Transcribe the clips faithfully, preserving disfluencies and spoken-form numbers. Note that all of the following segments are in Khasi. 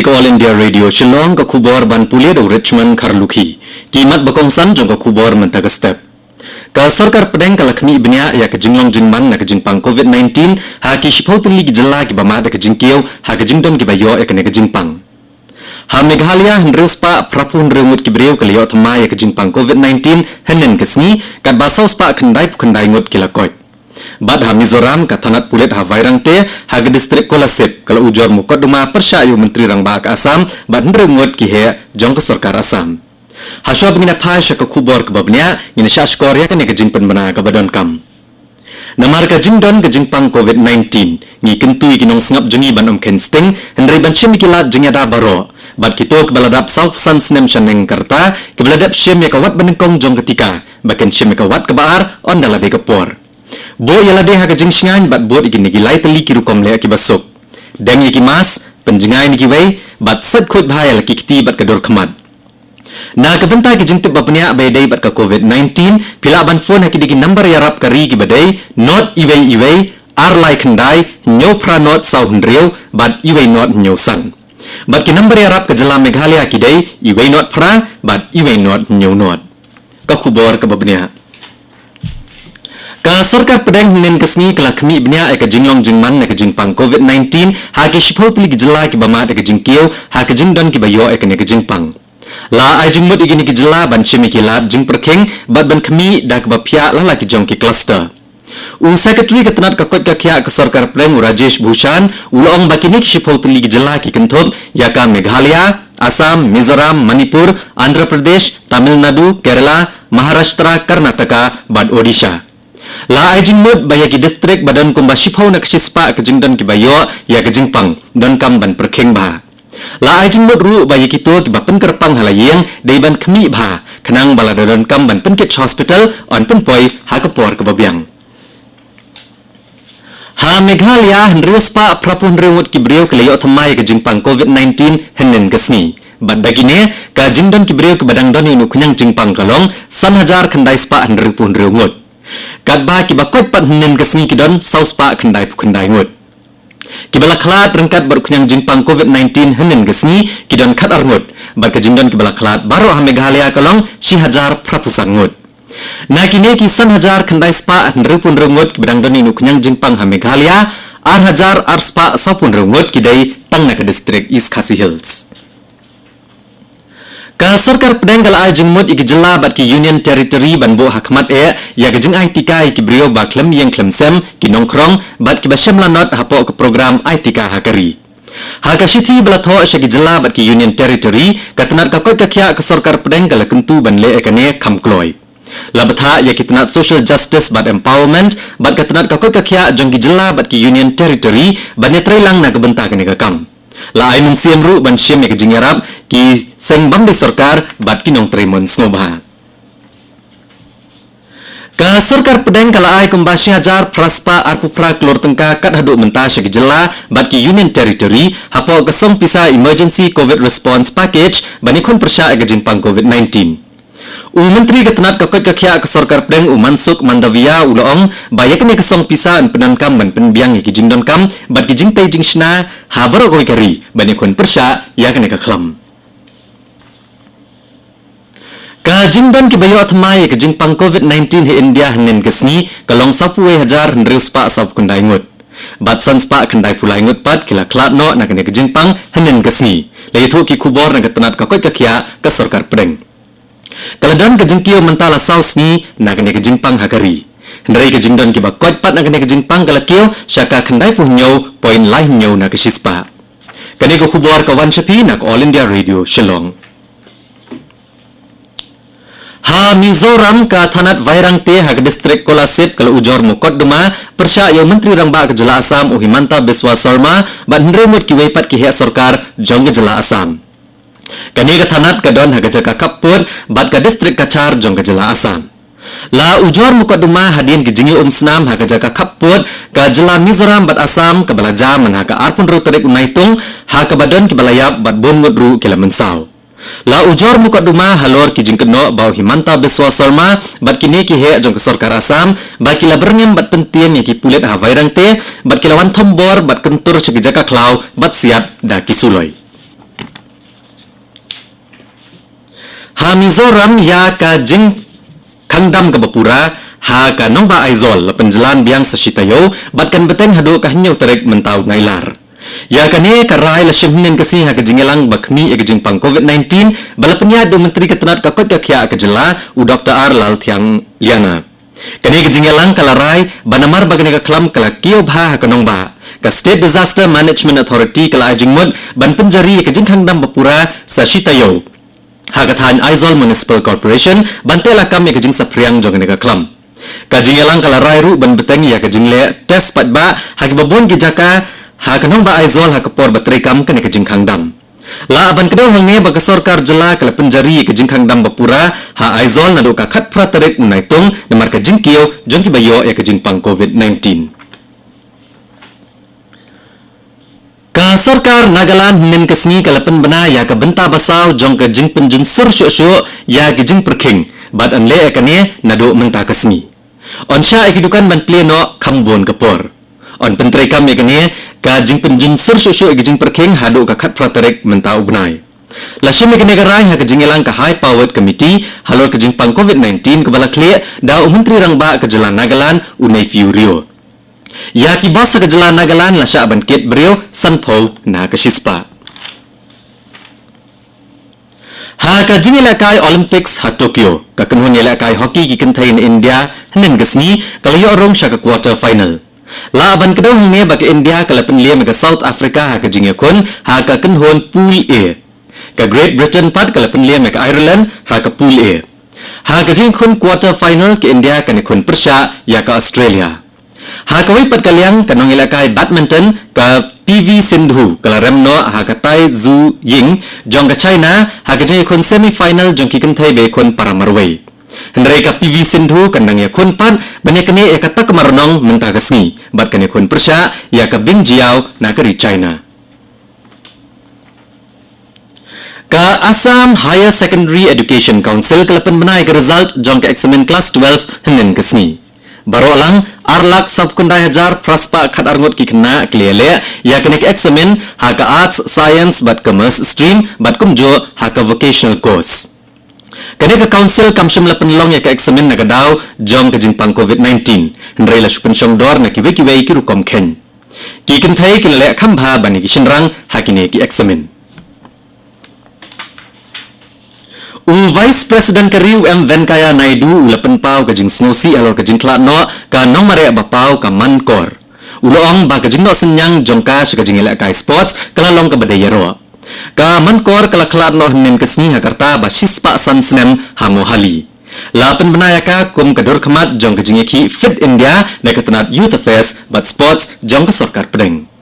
Ka All India Radio Shillong, ka khubor ban pule da u Richmond Kharlukhi. Ki mat ba kongsan jong ka khubor mynta ka step. Ka sorkar pdeng ka la khmih bniah ïa ka jinglong jingman na ka jingpang covid nineteen, ha ki shiphew tylli ki jylla kiba mad da ka jingkiew ha ka jingdon kiba ïoh ïa kane ka jingpang. Ha Meghalaya, hynriew spah phraphew hynriew ngut ki briew ki la ïoh thymmai ïa ka jingpang covid nineteen hynnin ka sngi, katba saw spah khyndaiphew khyndai ngut ki la koit. Bad ha Mizoram, ka thanat pulit ha Vairangte, ha ka distrik Kolasib, ka la ujor mukotduma pyrshah ïa u Myntri Rangbah ka Assam bad hynriew ngut ki heh jong ka sorkar Assam. Hashwa ba ngin ïa phai sha ka khubor kaba bniah, ngin ïa shah shkor ïa kane ka jingpynbna kaba donkam. Namar ka jingdon ka jingpang covid nineteen, ngi kyntu ïa ki nongsngap jong ngi ban ym kheiñ sting, hynrei ban shim ïa ki lad jingïada baroh. Bad kito kiba la dap sawphew san snem shaneng ka rta, kiba la dep shim ïa ka wat banyngkong jong ka tika, ba kin shim ïa ka wat kaba ar, ynda la dei ka por. Buh ïa lade ha ka jingshngaiñ bad bud ïa kine ki lai tylli ki rukom leh kiba suk. Deng ïa ki mask, pynjngai na kiwei, bad set khuid bha ïa la ki kti bad ka dur khmat. Na ka bynta ki jingtip ba bniah ba ïadei bad ka covid nineteen, phi lah ban phone ha ki dei ki nambar ïarap ka ri kiba dei, not iwei iwei, ar lai khyndai, hynñiew phra not saw hynriew, bad iwei not hynñiew san. Bad ki nambar ïarap ka jylla Meghalaya ki dei, iwei not phra, bad iwei not hynñiew not. Ka khubor kaba bniah. Ka sorkar pdeng hynnin ka sngi ka la khmih bniah ïa ka jinglong jingman na ka jingpang covid nineteen, ha ki shiphew tylli ki jylla kiba mad da ka jingkiew, ha ka jingdon kiba ïoh ïa kane ka jingpang. La ai jingmut ïa kine ki jylla ban shim ïa ki lad jingpyrkhing, bad ban khmih da kaba phiah la la ki jong ki cluster. U Secretary ka tnat ka koit ka khiah ka sorkar pdeng u Rajesh Bhushan, u la ong ba kine ki shiphew tylli ki jylla ki kynthup, ïa ka Meghalaya, Assam, Mizoram, Manipur, Andhra Pradesh, Tamil Nadu, Kerala, Maharashtra, Karnataka, bad Odisha. La ai jingmut ba ïa ki distrik ba don kumba shiphew na ka shispah ka jingdon kiba ïoh ïa ka jingpang, donkam ban pyrkhing bha. La ai jingmut ruh ba ïa kito kiba pynkyrpang ha la ïing, dei ban khmih bha, khnang ba lada donkam ban pynkit sha hospital, yn pynpoi ha ka por kaba biang. Ha Meghalaya, hynriew spah phraphew hynriew ngut ki briew ki la ïoh thymmai ïa ka jingpang covid nineteen hynnin ka sngi. Bad da kine, ka jingdon ki briew kiba dang don ïa une u khñiang jingpang ka long, san hajar khyndai spah hynriewphew hynriew ngut. Katba kiba koit pat hynnin ka sngi ki don, saw spah khyndaiphew khyndai ngut. Kiba la khlad ryngkat bad u khñiang jingpang covid nineteen hynnin ka sngi, ki don khatar ngut. Bad ka jingdon kiba la khlad baroh ha Meghalaya ka long, shi hajar phraphew san ngut. Na kine ki san hajar khyndai spah hynriewphew hynriew ngut kiba dang don ïa une u khñiang jingpang ha Meghalaya, ar hajar ar spah sawphew hynriew ngut ki dei tang na ka distrik East Khasi Hills. Ka sorkar pdeng ka la ai jingmut ïa ki jylla bad ki Union Territory ban buh ha khmat eh, ïa ka jingai tika ïa ki briew ba khlem ïing khlem sem, ki nongkhrong, bad kiba shem lanot hapoh ka program ai tika ha ka ri. Ha ka shithi ba la thoh sha ki jylla bad ki Union Territory, ka tnat ka koit ka khiah ka sorkar pdeng ka la kyntu ban leh ïa kane kham kloi. La bthah ïa ki tnat Social Justice bad Empowerment, bad ka tnat ka koit ka khiah jong ki jylla bad ki Union Territory, ban ïatreilang na ka bynta kane ka kam. La ai mynsiem ruh ban shim ïa ka jingïarap, ki seng bym dei sorkar, bad ki nongtrei mon sngewbha. Ka sorkar pdeng ka la ai kumba shi hajar phra spah arphew phra klur tyngka kat haduh mynta sha ki jylla, bad ki Union Territory, hapoh ka song pisa Emergency Covid Response Package, ban ïakhun pyrshah ïa ka jingpang covid nineteen. U Myntri ka tnat ka koit ka khiah ka sorkar pdeng u Mansukh Mandaviya u la ong, ba ïa kane ka song pisa yn pyndonkam ban pynbiang ïa ki jingdonkam, bad ki jingtei jingshna, ha baroh kawei ka ri, ban ïakhun pyrshah, ïa kane ka khlam. Ka jingdon kiba ïoh thymmai ïa ka jingpang covid nineteen ha India hynnin ka sngi, ka long sawphew wei hajar hynriew spah sawphew khyndai ngut. Bad san spah khyndaiphew lai ngut pat ki la khlad noh na kane ka jingpang hynnin ka sngi. La ïathuh ki khubor na ka tnat ka koit ka khiah ka sorkar pdeng. Ka la don ka jingkiew mynta la saw sngi na kane ka jingpang ha ka ri. Hynrei ka jingdon kiba koit pat na kane ka jingpang ka la kiew sha ka khyndaiphew hynñiew point lai hynñiew na ka shispah. Kane ka khubor ka wan sha phi na ka All India Radio Shillong. Ha Mizoram, ka thanat Vairangte ha ka distrik Kolasib ka la ujor mukotduma pyrshah ïa u Myntri Rangbah ka jylla Assam u Himanta Biswa Sarma bad hynriew ngut kiwei pat ki heh sorkar jong ka jylla Assam. Kane ka thanat ka don ha ka jaka khappud bad ka distrik Cachar jong ka jylla Assam. La ujor mukotduma hadien ka jingïaumsnam ha ka jaka khappud ka jylla Mizoram bad Assam kaba la jia mynha ka arphew hynriew tarik u Naitung, ha kaba don kiba la ïap bad bun ngut ruh ki la mynsaw. La ujor mukotduma halor ki jingkynnoh ba u Himanta Biswa Sarma bad kine ki heh jong ka sorkar Assam ba ki la byrngem bad pyntieng ïa ki pulit ha Vairangte bad ki la wan thombor bad kyntur sha ki jaka khlaw bad siat da ki suloi. Ha Mizoram ïa ka jingkhang dam kaba pura ha ka nongbah Aizawl la pynjlan biang sa shi taïew bad kan bteng haduh ka hynñiew tarik mynta u Nailar. Ïa kane ka rai la shim hynnin ka sngi ha ka jingïalang ba khmih ïa ka jingpang COVID nineteen ba la pynïaid da u Myntri ka tnat ka koit ka khiah ka jylla, u Doctor R Lalthiangliana. Kane ka jingïalang ka la rai ba namar ba kane ka khlam ka la kiew bha ha ka nongbah, ka State Disaster Management Authority ka la ai jingmut ban pynjari ïa ka jingkhang dam ba pura sa shi taïew ha ka thaiñ Aizawl Municipal Corporation ban teh lakam ïa ka jingsaphriang jong kane ka khlam. Ka jingïalang ka la rai ruh ban bteng ïa ka jingleh test paidbah ha kiba bun ki jaka ha ka nongbah Aizawl ha ka por ba treikam kane ka jingkhang dam. La ban kdew hangne ba ka sorkar jylla ka la pynjari ïa ka jingkhang dam ba pura ha Aizawl naduh ka khatphra tarik u Naitung namar ka jingkiew jong kiba ïoh ïa ka jingpang COVID nineteen. Ka sorkar Nagaland hynnin ka sngi ka la pynbna ïa ka bynta ba saw jong ka jingpynjynsur shuh shuh ïa ki jingpyrkhing bad yn leh ïa kane naduh mynta ka sngi. Yn shah ïa ki dukan ban plie noh kham bun ka por. Yn pyntreikam ïa kane ka jingpynjynsur shuh shuh ïa ki jingpyrkhing haduh ka khatphra tarik mynta u bnai. La shim ïa kane ka rai ha ka jingïalang ka High Powered Committee halor ka jingpang COVID nineteen kaba la khlieh da u Myntri Rangbah ka jylla Nagaland u Neiphiu Rio. Ïa ki bus ha ka jylla Nagaland la shah ban kit briew sanphew na ka shispah. Ha ka jingïalehkai Olympics ha Tokyo, ka kynhun ïalehkai hockey ki kynthei na India hynnin ka sngi ka la ïoh rung sha ka quarter final. La ban kdew hangne ba ka India ka la pynliem ïa ka South Africa ha ka jingïakhun ha ka kynhun Pool A. Ka Great Britain pat ka la pynliem ïa ka Ireland ha ka Pool A. Ha ka jingïakhun quarter final ka India kan ïakhun pyrshah ïa ka Australia. Ha kawei pat ka liang ka nongïalehkai badminton ka P V Sindhu ka la rem noh ha ka Tai Tzu Ying jong ka China ha ka jingïakhun semi final jong ki kynthei ba ïakhun para marwei. Hynrei ka P V Sindhu kan nang ïakhun pat ban ïaknieh ïa ka takma rnong mynta ka sngi bad kan ïakhun pyrshah ïa ka Bing Jiao na ka ri China. Ka Assam Higher Secondary Education Council ka la pynbna ïa ka result jong ka eksamin klas twelve hynnin ka sngi. Baroh lang ar lak sawphew khyndai hajar phra spah khatar ngut ki khynnah ki la ïaleh ïa kane ka eksamin ha ka Arts, Science bad Commerce stream bad kumjuh ha ka vocational course. Kane ka council kam shym la pynlong ïa ka eksamin na ka daw jong ka jingpang COVID nineteen, hynrei la shu pynshong dor na kiwei kiwei ki rukom kheiñ. Ki kynthei ki la leh kham bha ban ïa ki shynrang ha kine ki eksamin. U Vice President ka ri u M Venkaiah Naidu u la pynpaw ka jingsngewsih halor ka jingkhlad noh ka nongmareh ba paw ka Mankor. U la ong ba ka jingnoh synñiang jong ka sha ka jingïalehkai sports ka la long kaba dei ïaroh. Ka Mankor ka la khlad noh hynnin ka sngi ha ka rta ba shispah san snem ha Mohali. La pynbna ïa ka kum ka dur khmat jong ka jingïakhih Fit India da ka tnat Youth Affairs bad Sports jong ka sorkar pdeng.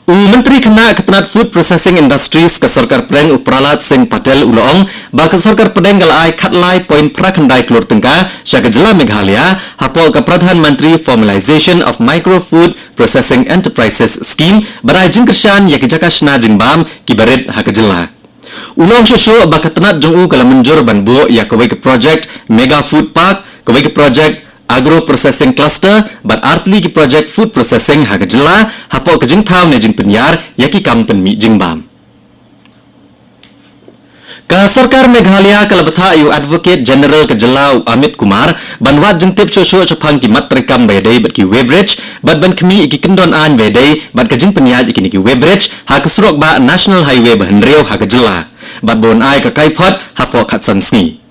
U Myntri Khynnah ka tnat Food Processing Industries ka sorkar pdeng u Prahlad Singh Patel u la ong ba ka sorkar pdeng ka la ai khatlai point phra khyndai klur tyngka sha ka jylla Meghalaya hapoh ka Pradhan Mantri Formalization of Micro Food Processing Enterprises Scheme ban ai jingkyrshan ïa ki jaka shna jingbam kiba rit ha ka jylla. U la ong shuh shuh ba ka tnat jong u ka la mynjur ban buh ïa kawei ka project Mega Food Park, kawei ka project Agro Processing Cluster bad artylli ki project food processing ha ka jylla hapoh ka jingthaw ne jingpynïar ïa ki kam pynmih jingbam. Ka sorkar Meghalaya ka la bthah ïa u Advocate General ka jylla u Amit Kumar ban wad jingtip shuh shuh shaphang ki mat treikam ba ïadei bad ki weighbridge bad ban khmih ïa ki kyndon aiñ ba ïadei bad ka jingpynïaid ïa kine ki weighbridge ha ka surok bah National Highway ba hynriew ha ka jylla bad ban ai ka kaiphod hapoh khatsan sngi.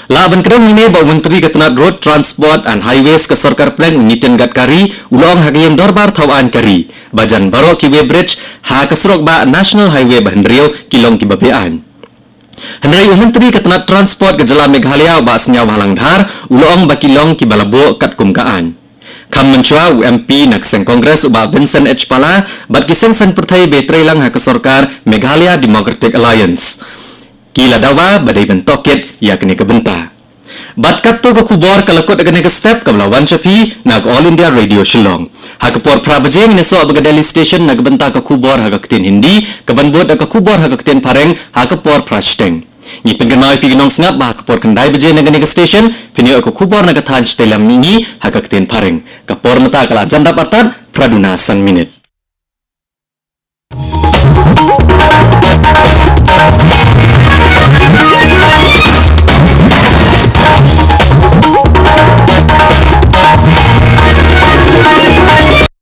Lah ban kdew hangne ba u Myntri ka tnat Road Transport and Highways ka sorkar pdeng u Nitin Gadkari u la ong ha ka ïing dorbar thaw aiñ ka ri ba jan baroh ki weighbridge ha ka surok bah National Highway ba hynriew ki long kiba be-aiñ. Hynrei u Myntri ka tnat Transport ka jylla Meghalaya u Bah Sniawbhalang Dhar u la ong ba ki long kiba la buh katkum ka aiñ. Kham mynshuwa u M P na ka seng Congress u Bah Vincent H Pala bad ki seng saiñ pyrthei ba ïatreilang ha ka sorkar Meghalaya Democratic Alliance ki la dawa ba dei ban tohkit ïa kane ka bynta. Bad katto ka khubor ka la kut ha kane ka step kaba la wan sha phi na ka All India Radio Shillong. Ha ka por phra baje ngin ïasoh bad ka Delhi Station na ka bynta ka khubor ha ka ktien Hindi, kaban bud da ka khubor ha ka ktien Phareng ha ka por phra shiteng. Ngi pynkynmaw ïa phi ki nongsngap ba ha ka por khyndai baje na kane ka station phin ïoh ïa ka khubor na ka thaiñ shatei lam mihngi ha ka ktien Phareng. Ka por mynta ka la jan dap artat phra duna san minit.